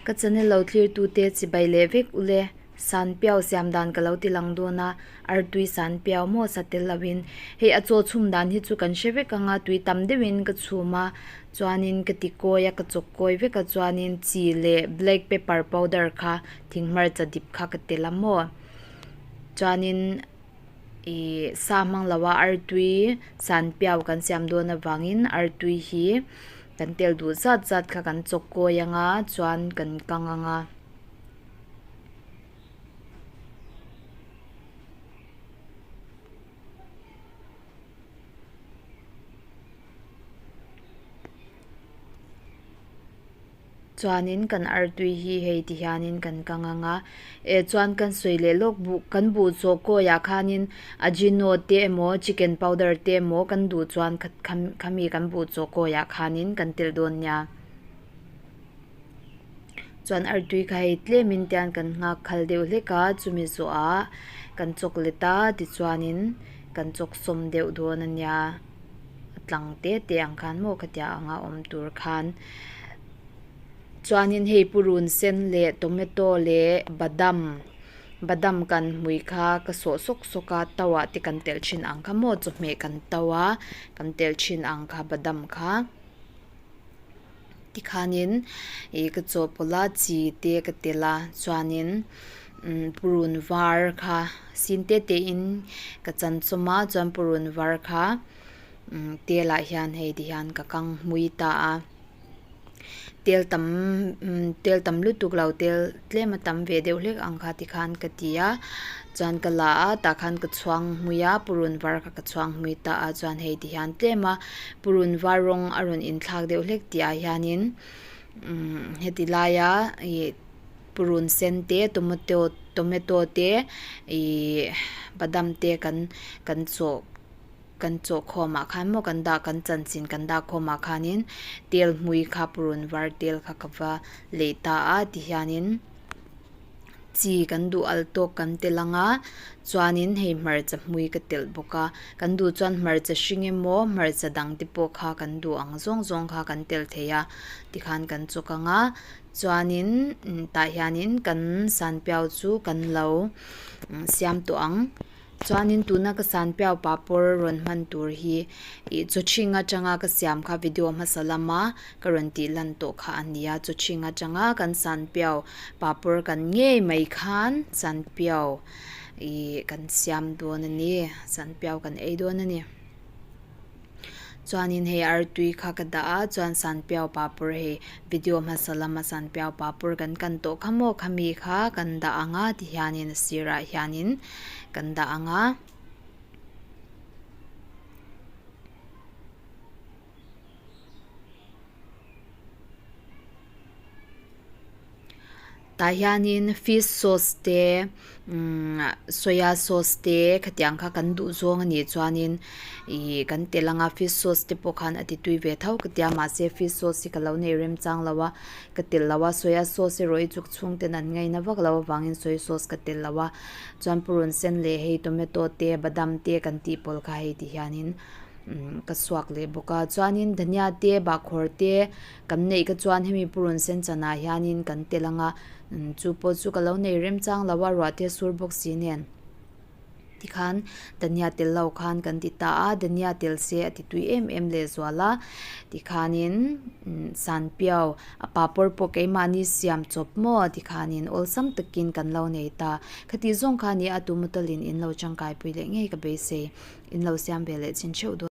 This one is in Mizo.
Ka channel lo thlir tute chibai leh vek ule Sanpiau siam dan ka lo ti lang dawn a, artui sanpiau maw sa tel lovin hei a chaw chhum dan hi chu kan hre vek ang a, tui tam deuhin ka chhum a, chuanin ka ti kawi a ka chawk kawi vek a chuanin chi leh black pepper powder kha thing hmarcha dip kha ka tel a maw chuanin ih sa hmang lo a artui sanpiau kan siam dawn avangin artui hi kan tel duh zat zat kha kan chawk kawi ang a chuan kan kang ang a. Chuanin kan artui hi hei ti hianin kan kang ang a eh chuan kan sawi leh lawk buh kan buh chaw kawiah khanin ajino te emaw chicken powder te emaw kan duh chuan khami kan buh chaw kawiah khanin kan telh dawn nia. Chuan artui kha hei tlemin tian kan nghak khal deuh hlek a chumi zawhah kan chawk let a tichuanin kan chawk sawm deuh dawn a nia a tlang te te ang khan maw khatia anga awm tur khan chuanin hei purun sen leh tomato leh badam badam kan hmui kha ka sawh sawk sawk a tauah te kan telh thin ang kha maw chawhmeh kan tau a kan telh thin ang kha badam kha. Tikhanin ih ka chawhpawlh a chi te ka tel a chuanin umm purun var kha sin te te in ka chan chawm a chuan purun var kha umm tel ah hian hei ti hian ka kang hmui ta a tel tam umm tel tam lutuk lo tel tlem a tam ve deuh hlek ang kha tikhan ka ti a chuan ka la a tah khan ka chhuang hmui a purun var kha ka chhuang hmui ta a chuan hei ti hian tlem a purun var rawng a rawn inthlak deuh hlek tih ah hianin umm heti laia ih purun sen te tomato tomato te ih badam te kan kan chawh kan chawh khawm ah khan maw kan dah kan chanchin kan dah khawm ah khanin tel hmui kha purun var tel kha ka va lei ta a ti hianin chi kan duh al tawk kan tel ang a chuanin hei hmarcha hmui ka telh bawk a kan duh chuan hmarcha hring emaw hmarcha dang te pawh kha kan duh ang zawng zawng kha kan tel thei a tikhan kan chawk ang a chuanin tah hianin kan sanpiau chu kan lo siam tawh ang. Chuanin tuna ka sanpiau papawr rawn hman tur hi ih chawchhing atanga ka siam kha video hmasa lama ka rawn tih lan tawh kha a nia. Chawchhing atanga kan sanpiau papawr kan ngei mai khan sanpiau ih kan siam dawn a ni, sanpiau kan ei dawn a ni. Chuanin hei artui kha ka dah a chuan sanpiau papawr hei video hmasa lama sanpiau papawr kan kan tawh kha maw khami kha kan dah ang a ti hianin a sirah hianin kan dah ang a. Tah hianin fish sauce te umm soya sauce te khatiang kha kan duh zawng a nih chuanin ih kan tel anga fish sauce te pawh khan a ti tui ve tho ka tia mahse fish sauce hi ka lo nei rem chang lo a ka tel lo a soya sauce erawh hi chu ka chhung ten an ngaina vak lo avangin soya sauce ka tel lo a chuan purun sen leh hei tomato te badam te kan tih pawlh kha hei ti hianin umm ka suak leh bawk a chuanin dhania te bahkhawr te. Kan neih ka chuan hemi purun sen chanah hianin kan tel ang a, chu pawh chu ka lo nei remchang lo a, ruah te a sur bawk si nen tikhan dhania tel lo khan kan ti ta a, dhania tel se a ti tui em em leh zual a, tikhanin sanpiau a papawr pawh keimahni siam chawp maw tikhanin awlsam takin kan lo nei ta, khati zawng kha nia a tumutawlin in lo tangkaipui leh ngei ka beisei, in lo siam ve leh chin theuh dawn.